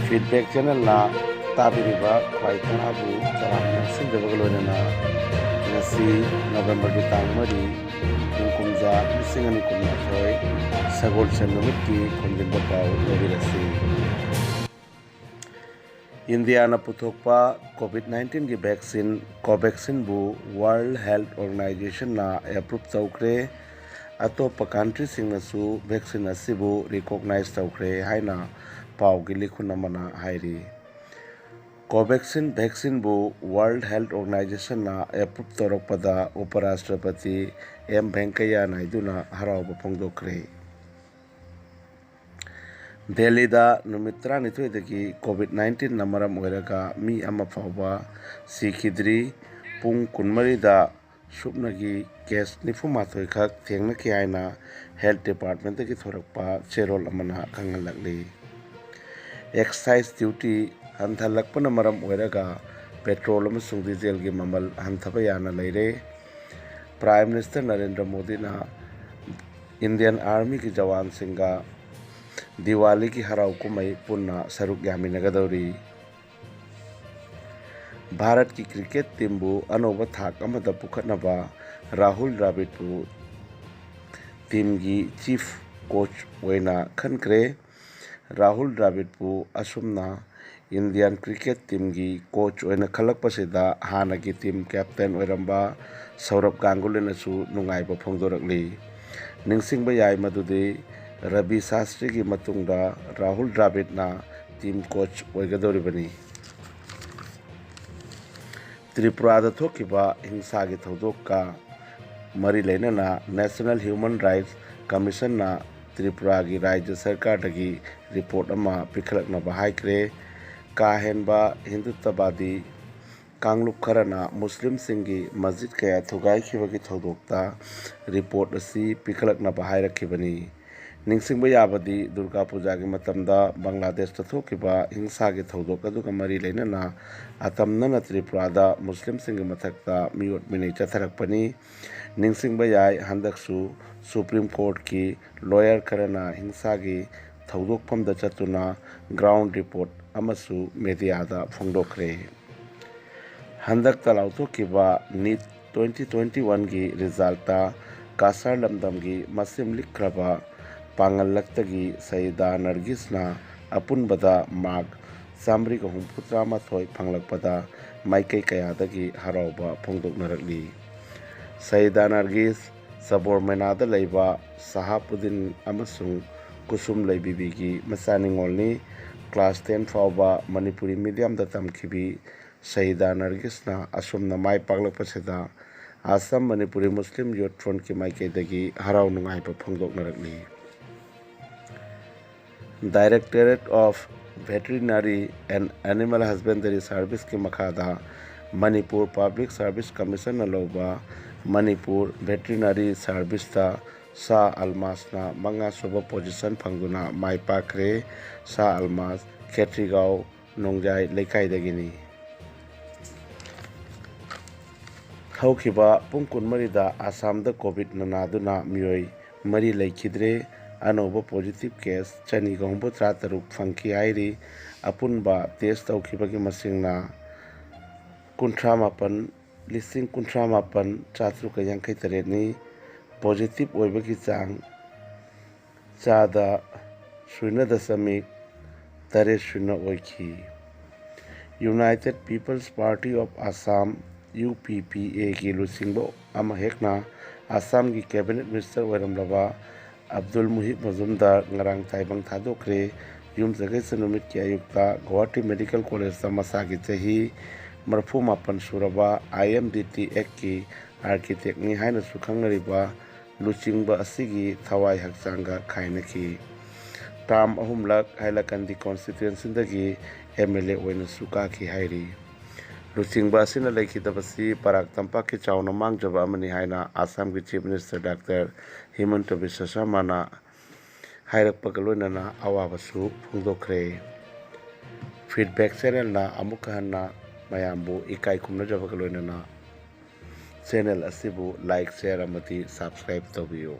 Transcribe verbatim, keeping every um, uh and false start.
Feedback Channelꯅ ꯇꯥꯕꯤꯔꯤꯕ ꯈ꯭ꯋꯥꯏ ꯇꯔꯥꯕꯨ ꯆꯔꯥꯡꯅ ꯁꯤꯟꯖꯕꯒ ꯂꯣꯏꯅꯅ ꯉꯁꯤ ꯅꯕꯦꯝꯕꯔꯒꯤ ꯇꯥꯡ ꯃꯔꯤ, ꯏꯪ ꯀꯨꯝꯖꯥ ꯂꯤꯁꯤꯡ ꯑꯅꯤ ꯀꯨꯟꯃꯥꯊꯣꯏ ꯁꯒꯣꯜꯁꯦꯟ ꯅꯨꯃꯤꯠꯀꯤ ꯈꯣꯝꯖꯤꯟꯕ ꯄꯥꯎ ꯂꯧꯕꯤꯔꯁꯤ꯫ ꯏꯟꯗꯤꯌꯥꯅ ꯄꯨꯊꯣꯛꯄ COVID nineteenꯒꯤ vaccine Covaxinꯕꯨ World Health Organizationꯅ approve ꯇꯧꯈ꯭ꯔꯦ꯫ ꯑꯇꯣꯞꯄ countryꯁꯤꯡꯅꯁꯨ vaccine ꯑꯁꯤꯕꯨ recognize ꯇꯧꯈ꯭ꯔꯦ ꯍꯥꯏꯅ ꯄꯥꯎꯒꯤ ꯂꯤꯈꯨꯟ ꯑꯃꯅ ꯍꯥꯏꯔꯤ꯫ Covaxin vaccineꯕꯨ World Health Organizationꯅ approve ꯇꯧꯔꯛꯄꯗ ꯎꯄ ꯔꯥꯁꯇ꯭ꯔꯄꯇꯤ ꯑꯦꯝ ꯚꯦꯡꯀꯩꯌꯥ ꯅꯥꯏꯗꯨꯅ ꯍꯔꯥꯎꯕ ꯐꯣꯡꯗꯣꯛꯈ꯭ꯔꯦ꯫ ꯗꯦꯜꯂꯤꯗ ꯅꯨꯃꯤꯠ ꯇꯔꯥꯅꯤꯊꯣꯏꯗꯒꯤ COVID nineteenꯅ ꯃꯔꯝ ꯑꯣꯏꯔꯒ ꯃꯤ ꯑꯃ ꯐꯥꯎꯕ ꯁꯤꯈꯤꯗ꯭ꯔꯤ꯫ ꯄꯨꯡ ꯀꯨꯟꯃꯔꯤꯗ ꯁꯨꯞꯅꯒꯤ case ꯅꯤꯐꯨꯃꯥꯊꯣꯏ ꯈꯛ ꯊꯦꯡꯅꯈꯤ ꯍꯥꯏꯅ Health Departmentꯇꯒꯤ ꯊꯣꯔꯛꯄ ꯆꯦꯔꯣꯜ ꯑꯃꯅ ꯈꯪꯍꯜꯂꯛꯂꯤ꯫ Excise duty ꯍꯟꯊꯍꯜꯂꯛꯄꯅ ꯃꯔꯝ ꯑꯣꯏꯔꯒ petrol ꯑꯃꯁꯨꯡ dieselꯒꯤ ꯃꯃꯜ ꯍꯟꯊꯕ ꯌꯥꯅ ꯂꯩꯔꯦ꯫ Prime Minister ꯅꯔꯦꯟꯗ꯭ꯔ ꯃꯣꯗꯤꯅ Indian Armyꯒꯤ ꯖꯋꯥꯟꯁꯤꯡꯒ ꯗꯤꯋꯥꯂꯤꯒꯤ ꯍꯔꯥꯎ ꯀꯨꯝꯍꯩ ꯄꯨꯟꯅ ꯁꯔꯨꯛ ꯌꯥꯃꯤꯟꯅꯒꯗꯧꯔꯤ꯫ ꯚꯥꯔꯠꯀꯤ cricket teamꯕꯨ ꯑꯅꯧꯕ ꯊꯥꯛ ꯑꯃꯗ ꯄꯨꯈꯠꯅꯕ ꯔꯥꯍꯨꯜ ꯗ꯭ꯔꯥꯕꯤꯗꯄꯨ teamꯒꯤ chief coach ꯑꯣꯏꯅ ꯈꯟꯈ꯭ꯔꯦ꯫ ꯔꯥꯍꯨꯜ ꯗ꯭ꯔꯥꯕꯤꯗꯄꯨ ꯑꯁꯨꯝꯅ Indian cricket teamꯒꯤ coach ꯑꯣꯏꯅ ꯈꯜꯂꯛꯄꯁꯤꯗ ꯍꯥꯟꯅꯒꯤ team captain ꯑꯣꯏꯔꯝꯕ ꯁꯧꯔꯚ ꯒꯥꯡꯒꯨꯂꯤꯅꯁꯨ ꯅꯨꯡꯉꯥꯏꯕ ꯐꯣꯡꯗꯣꯔꯛꯂꯤ꯫ ꯅꯤꯡꯁꯤꯡꯕ ꯌꯥꯏ ꯃꯗꯨꯗꯤ ꯔꯕꯤ ꯁꯥꯁꯇ꯭ꯔꯤꯒꯤ ꯃꯇꯨꯡꯗ ꯔꯥꯍꯨꯜ ꯗ꯭ꯔꯥꯕꯤꯗꯅ team coach ꯑꯣꯏꯒꯗꯧꯔꯤꯕꯅꯤ꯫ ꯇ꯭ꯔꯤꯄꯨꯔꯥꯗ ꯊꯣꯛꯈꯤꯕ ꯍꯤꯡꯁꯥꯒꯤ ꯊꯧꯗꯣꯛꯀ ꯃꯔꯤ ꯂꯩꯅꯅ National Human Rights Commissionꯅ ꯇ꯭ꯔꯤꯄꯨꯔꯥꯒꯤ ꯔꯥꯖ꯭ꯌ ꯁꯔꯀꯥꯔꯗꯒꯤ report ꯑꯃ ꯄꯤꯈꯠꯂꯛꯅꯕ ꯍꯥꯏꯈ꯭ꯔꯦ꯫ ꯀꯥ ꯍꯦꯟꯕ ꯍꯤꯟꯗꯨꯠꯇꯕꯥꯗꯤ ꯀꯥꯡꯂꯨꯞ ꯈꯔꯅ ꯃꯨꯁꯂꯤꯝꯁꯤꯡꯒꯤ ꯃꯁꯖꯤꯗ ꯀꯌꯥ ꯊꯨꯒꯥꯏꯈꯤꯕꯒꯤ ꯊꯧꯗꯣꯛꯇ report ꯑꯁꯤ ꯄꯤꯈꯠꯂꯛꯅꯕ ꯍꯥꯏꯔꯛꯈꯤꯕꯅꯤ꯫ ꯅꯤꯡꯁꯤꯡꯕ ꯌꯥꯕꯗꯤ, ꯗꯨꯔꯒꯥ ꯄꯨꯖꯥꯒꯤ ꯃꯇꯝꯗ ꯕꯪꯒ꯭ꯂꯥꯗꯦꯁꯇ ꯊꯣꯛꯈꯤꯕ ꯍꯤꯡꯁꯥꯒꯤ ꯊꯧꯗꯣꯛ ꯑꯗꯨꯒ ꯃꯔꯤ ꯂꯩꯅꯅ ꯑꯇꯝꯅꯅ ꯇ꯭ꯔꯤꯄꯨꯔꯥꯗ ꯃꯨꯁꯂꯤꯝꯁꯤꯡꯒꯤ ꯃꯊꯛꯇ ꯃꯤꯑꯣꯠ ꯃꯤꯅꯩ ꯆꯠꯊꯔꯛꯄꯅꯤ꯫ ꯅꯤꯡꯁꯤꯡꯕ ꯌꯥꯏ, ꯍꯟꯗꯛꯁꯨ Supreme Courtꯀꯤ lawyer ꯈꯔꯅ ꯍꯤꯡꯁꯥꯒꯤ ꯊꯧꯗꯣꯛꯐꯝꯗ ꯆꯠꯇꯨꯅ ꯒ꯭ꯔꯥꯎꯟ ꯔꯤꯄꯣꯔꯠ ꯑꯃꯁꯨ ꯃꯦꯗꯤꯌꯥꯗ ꯐꯣꯡꯗꯣꯛꯈ꯭ꯔꯦ꯫ ꯍꯟꯗꯛꯇ ꯂꯥꯎꯊꯣꯛꯈꯤꯕ ꯅꯤꯠ ꯇ꯭ꯋꯦꯟꯇꯤ ꯇ꯭ꯋꯦꯟꯇꯤ ꯋꯥꯟꯒꯤ ꯔꯤꯖꯜꯇ ꯀꯥꯁꯥꯔ ꯂꯝꯗꯝꯒꯤ ꯃꯁꯤꯡ ꯂꯤꯛꯈ꯭ꯔꯕ ꯄꯥꯡꯒꯜ ꯂꯛꯇꯒꯤ ꯁꯌꯤꯗꯥ ꯅꯔꯒꯤꯁꯅ ꯑꯄꯨꯟꯕꯗ ꯃꯥꯔꯛ ꯆꯥꯃꯔꯤꯒ ꯍꯨꯝꯐꯨꯇꯔꯥ ꯃꯥꯊꯣꯏ ꯐꯪꯂꯛꯄꯗ ꯃꯥꯏꯀꯩ ꯀꯌꯥꯗꯒꯤ ꯍꯔꯥꯎꯕ ꯐꯣꯡꯗꯣꯛꯅꯔꯛꯂꯤ꯫ ꯁꯌꯤꯗꯥ ꯅꯔꯒꯤꯁ ꯁꯕꯣꯔꯃꯦꯅꯥꯗ ꯂꯩꯕ ꯁꯍꯥꯕꯨꯗꯤꯟ ꯑꯃꯁꯨꯡ ꯀꯨꯁꯨꯝ ꯂꯩꯕꯤꯕꯤꯒꯤ ꯃꯆꯥ ꯅꯤꯉꯣꯜꯅꯤ꯫ ꯀ꯭ꯂꯥꯁ ꯇꯦꯟ ꯐꯥꯎꯕ ꯃꯅꯤꯄꯨꯔꯤ ꯃꯤꯗꯤꯌꯝꯗ ꯇꯝꯈꯤꯕꯤ ꯁꯌꯤꯗꯥ ꯅꯔꯒꯤꯁꯅ ꯑꯁꯨꯝꯅ ꯃꯥꯏ ꯄꯥꯛꯂꯛꯄꯁꯤꯗ ꯑꯁꯥꯝ ꯃꯅꯤꯄꯨꯔꯤ ꯃꯨꯁꯂꯤꯝ ꯌꯨꯠ ꯐ꯭ꯔꯟꯠꯀꯤ ꯃꯥꯏꯀꯩꯗꯒꯤ ꯍꯔꯥꯎ ꯅꯨꯡꯉꯥꯏꯕ ꯐꯣꯡꯗꯣꯛꯅꯔꯛꯂꯤ꯫ Directorate of Veterinary and Animal Husbandry Serviceꯀꯤ ꯃꯈꯥꯗ ꯃꯅꯤꯄꯨꯔ ꯄꯕ꯭ꯂꯤꯛ ꯁꯥꯔꯚꯤꯁ ꯀꯃꯤꯁꯟꯅ ꯂꯧꯕ ꯃꯅꯤꯄꯨꯔ ꯚꯦꯇꯔꯤꯅꯔꯤ ꯁꯥꯔꯚꯤꯁꯇ ꯁꯥ ꯑꯜꯃꯥꯁꯅ ꯃꯉꯥ ꯁꯨꯕ ꯄꯣꯖꯤꯁꯟ ꯐꯪꯗꯨꯅ ꯃꯥꯏ ꯄꯥꯛꯈ꯭ꯔꯦ꯫ ꯁꯥ ꯑꯜꯃꯥꯁ ꯈꯦꯇ꯭ꯔꯤꯒꯥꯎ ꯅꯣꯡꯖꯥꯏ ꯂꯩꯀꯥꯏꯗꯒꯤꯅꯤ꯫ ꯍꯧꯈꯤꯕ ꯄꯨꯡ ꯀꯨꯟꯃꯔꯤꯗ ꯑꯁꯥꯝꯗ ꯀꯣꯚꯤꯗꯅ ꯅꯥꯗꯨꯅ ꯃꯤꯑꯣꯏ ꯃꯔꯤ ꯂꯩꯈꯤꯗ꯭ꯔꯦ꯫ ꯑꯅꯧꯕ ꯄꯣꯖꯤꯇꯤꯚ ꯀꯦꯁ ꯆꯅꯤꯒ ꯍꯨꯝꯐꯨꯇꯔꯥ ꯇꯔꯨꯛ ꯐꯪꯈꯤ ꯍꯥꯏꯔꯤ꯫ ꯑꯄꯨꯟꯕ ꯇꯦꯁ ꯇꯧꯈꯤꯕꯒꯤ ꯃꯁꯤꯡꯅ ꯀꯨꯟꯊ꯭ꯔꯥ ꯃꯥꯄꯟ, ꯂꯤꯁꯤꯡ ꯀꯨꯟꯊ꯭ꯔꯥ ꯃꯥꯄꯟ ꯆꯥꯇ꯭ꯔꯨꯛꯀ ꯌꯥꯡꯈꯩ ꯇꯔꯦꯠꯅꯤ꯫ ꯄꯣꯖꯤꯇꯤꯚ ꯑꯣꯏꯕꯒꯤ ꯆꯥꯡ ꯆꯥꯗ ꯁꯨꯏꯅ ꯗꯁꯃꯤꯛ ꯇꯔꯦꯠ ꯁꯨꯏꯅ ꯑꯣꯏꯈꯤ꯫ United People's Party of Assam, UPPAꯒꯤ ꯂꯨꯆꯤꯡꯕ ꯑꯃ ꯍꯦꯛꯅ ꯑꯁꯥꯝꯒꯤ ꯀꯦꯕꯤꯅꯦꯠ ꯃꯤꯅꯤꯁꯇꯔ ꯑꯣꯏꯔꯝꯂꯕ ꯑꯕꯗꯨꯜ ꯃꯨꯍꯤꯕ ꯃꯖꯨꯝꯗꯥꯔ ꯉꯔꯥꯡ ꯇꯥꯏꯕꯪ ꯊꯥꯗꯣꯛꯈ꯭ꯔꯦ꯫ ꯌꯨꯝꯁꯀꯩꯁ ꯅꯨꯃꯤꯠꯀꯤ ꯑꯌꯨꯛꯇ ꯒꯨꯋꯥꯍꯥꯇꯤ ꯃꯦꯗꯤꯀꯦꯜ ꯀꯣꯂꯦꯖꯇ ꯃꯁꯥꯒꯤ ꯆꯍꯤ ꯃꯔꯤꯐꯨ ꯃꯥꯄꯟ ꯁꯨꯔꯕ IMDT Actꯀꯤ ꯑꯥꯔꯀꯤꯇꯦꯛꯅꯤ ꯍꯥꯏꯅꯁꯨ ꯈꯪꯅꯔꯤꯕ ꯂꯨꯆꯤꯡꯕ ꯑꯁꯤꯒꯤ ꯊꯋꯥꯏ ꯍꯛꯆꯥꯡꯒ ꯈꯥꯏꯅꯈꯤ꯫ ꯇꯥꯔꯝ ꯑꯍꯨꯝꯂꯛ ꯍꯥꯏꯂꯀꯟꯗꯤ ꯀꯣꯟꯁꯇꯤꯇ꯭ꯋꯦꯟꯁꯤꯗꯒꯤ MLA ꯑꯣꯏꯅꯁꯨ ꯀꯥꯈꯤ ꯍꯥꯏꯔꯤ꯫ ꯂꯨꯆꯤꯡꯕ ꯑꯁꯤꯅ ꯂꯩꯈꯤꯗꯕꯁꯤ ꯕꯔꯥꯛ ꯇꯝꯄꯥꯛꯀꯤ ꯆꯥꯎꯅ ꯃꯥꯡꯖꯕ ꯑꯃꯅꯤ ꯍꯥꯏꯅ ꯑꯁꯥꯝꯒꯤ ꯆꯤꯐ ꯃꯤꯅꯤꯁꯇꯔ ꯗꯥꯛꯇꯔ ꯍꯤꯃꯟꯇ ꯕꯤꯁ꯭ꯋ ꯁꯔꯃꯥꯅ ꯍꯥꯏꯔꯛꯄꯒ ꯂꯣꯏꯅꯅ ꯑꯋꯥꯕꯁꯨ ꯐꯣꯡꯗꯣꯛꯈ꯭ꯔꯦ꯫ ꯐꯤꯗꯕꯦꯛ ꯆꯦꯅꯦꯜꯅ ꯑꯃꯨꯛꯀ ꯍꯟꯅ ꯃꯌꯥꯝꯕꯨ ꯏꯀꯥꯏ ꯈꯨꯝꯅꯖꯕꯒ ꯂꯣꯏꯅꯅ ꯆꯦꯅꯦꯜ ꯑꯁꯤꯕꯨ ꯂꯥꯏꯛ, ꯁꯦꯌꯔ ꯑꯃꯗꯤ ꯁꯕꯁꯀ꯭ꯔꯥꯏꯕ ꯇꯧꯕꯤꯌꯨ꯫